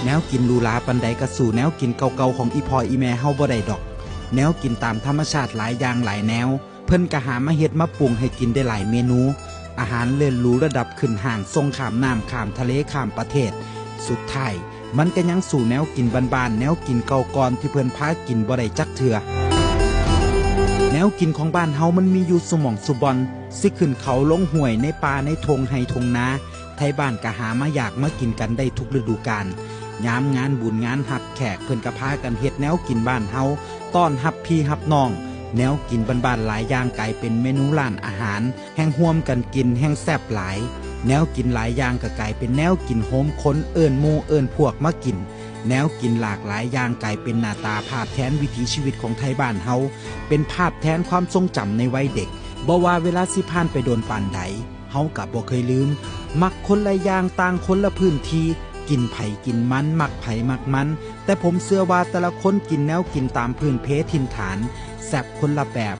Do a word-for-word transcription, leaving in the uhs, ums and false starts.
แนวกินหรูหราปานใดก็สู้แนวกินเก่าๆของอีพ่ออีแม่เฮาบ่ได้ดอก แนวกินตามธรรมชาติหลายอย่างหลายแนว เพิ่นก็หามาเฮ็ดมาปรุงให้กินได้หลายเมนู อาหารเลิศหรูระดับขึ้นห้าง ส่งข้ามน้ำข้ามทะเลข้ามประเทศ สุดท้าย มันก็ยังสู้แนวกินบ้านๆ แนวกินเก่าก่อนที่เพิ่นพากินบ่ได้จักเทื่อ แนวกินของบ้านเฮามันมีอยู่ซุหม่องซุบ่อน สิขึ้นเขาลงห้วยในป่าในท่งไฮ่ท่งนา ไทบ้านก็หามาอยากมากินกันได้ทุกฤดูกาล ยามงานบุญงานฮับแขกเพิ่นก็พากันเฮ็ดแนวกินบ้านเฮา ต้อนฮับพี่ฮับน้อง แนวกินบ้านๆหลายอย่างกลายเป็นเมนูร้านอาหาร แฮ่งร่วมกันกินแฮ่งแซ่บหลาย แนวกินหลายอย่างก็กลายเป็นแนวกินโฮมคน เอิ้นหมู่เอิ้นพวกมากิน แนวกินหลากหลายอย่างกลายเป็นหน้าตาภาพแทนวิถีชีวิตของไทบ้านเฮา เป็นภาพแทนความทรงจำในวัยเด็ก บ่ว่าเวลาสิผ่านไปโดนปานใด เฮาก็บ่เคยลืม มักคนละอย่างต่างคนละพื้นที่ กินไผกินมัน มักไผมักมัน แต่ผมเชื่อว่าแต่ละคนกินแนวกินตามพื้นเพถิ่นฐาน แซ่บคนละแบบ